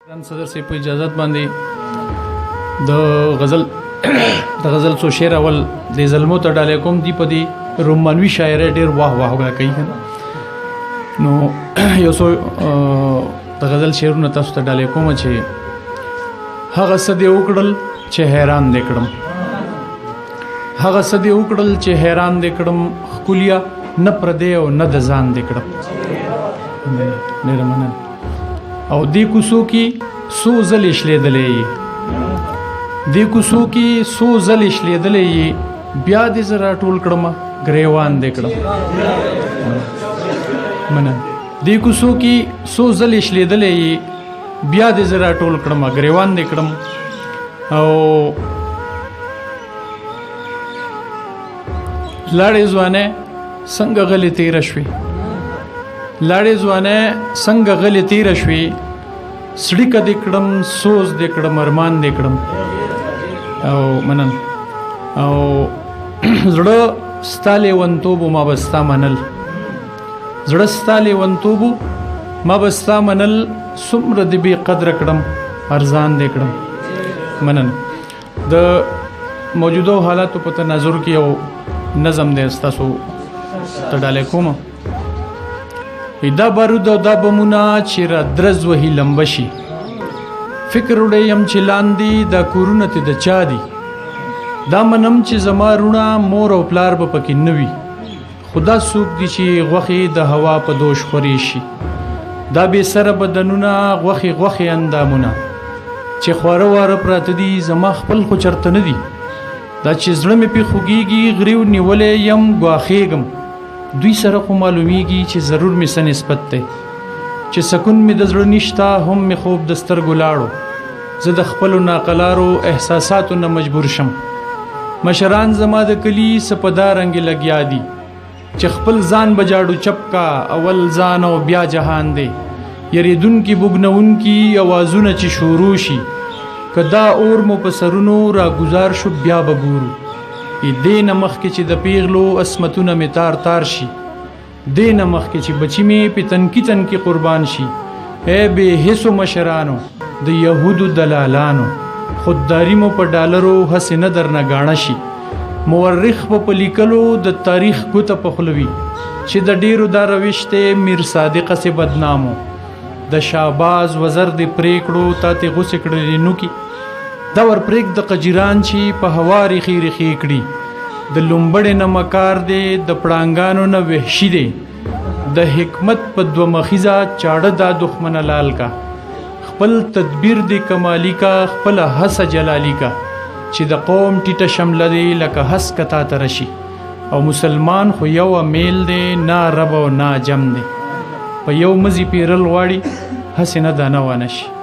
ګران صدر صاحب په اجازت باندې د غزل د غزل څو شعر اول د زلمو ته ډالې کوم دی، په دې رومانوي شاعرۍ ډیر واه واه کوي. نو یو څو د غزل شعرونه تاسو ته ډالې کوم چې هغه څه دې وکړل چې حیران دې کړم، هغه څه دې وکړل چې حیران دې کړم، ښکلیا نه پردې او نه د ځان دې کړم. ډېره مننه. او دې کوڅو کې څو ځلې شلېدلې یې، دې کوڅو کې څو ځلې شلېدلې یې، بیا دې زه راټول کړم ګریوان دې کړم. مننه. دې کوڅو کې څو ځلې شلېدلې یې، بیا دې زه راټول کړم ګریوان دې کړم. او لاړې ځوانه څنګه غلې تېره شوې، لاړې ځوانه څنګه غلې تېره شوې، سړیکه دې کړم، سوز دې کړم، ارمان دې کړم. او منن. او زړه ستا لیونتوب ما به ستا منل، زړه ستا لیونتوب ما به ستا منل، څومره دې بې قدره کړم، ارزان دې کړم. منن. د موجوده حالاتو په تناظر کې یو نظم دی ستاسو ته ډالۍ کوم. دا بارود او دا بمونه چې را درز وهي لمبه شي، فکر وړی یم چې لاندې دا کورونه ته د چا دي، دا منم چې زما روڼه مور او پلار به پکې نه وي، خدا څوک دي چې غوښې د هوا په دوش خورې شي، دا بې سره بدنونه غوښې غوښې اندامونه چې خواره واره پراته دي، زما خپل خو چرته نه دي، دا چې زړه مې پې خوږېږي غریو نیولی یم ګواښېږم، دوی سره خو معلومیږي چې ضرور مې څه نسبت دی، چې سکون مې د زړه نشته هم مې خوب د سترګو لاړو، زه د خپلو ناقلارو احساساتو نه مجبور شم، مشران زما د کلي څه په دا رنګ لګیا دي چې خپل ځان بجاړو چپ کا، اول ځان او بیا جهان دی، یریدونکي بوږنوونکي اوازونه چې شروع شي، که دا اور مو په سرونو را ګزار شو بیا به ګورو، دې نه مخکې چې د پیغلو عصمتونه مې تار تار شي، دې نه مخکې چې بچي مې په تنکي تنکي قربان شي، ای بې حسو مشرانو د یهودو دلالانو، خودداري مو په ډالرو هسې نه درنه ګاڼه شي، مورخ به په لیکلو د تاریخ ګوته په خوله وي، چې د ډېرو دا روش دی میر صادق هسې بدنامو، د شاباز وزر دې پرې کړو تا تې غوڅې کړلې نوکي، دا ور پرېږد د قجیران چې په هوا ریښې ریښې کړي، د لومبړې نه مکار دی د پړانګانو نه وحشي دی، د حکمت په دوه مخیزه چاړه دا دښمنه لال کا، خپل تدبیر دې کمالي کا، خپله هڅه جلالي کا، چې د قوم ټیټه شمله دی لکه هسکه تا ته رشي، او مسلمان خو یو امیل دی نه عرب او نه عجم دی، په یو مزي پیرل غواړي هسې نه دانه وانه شي.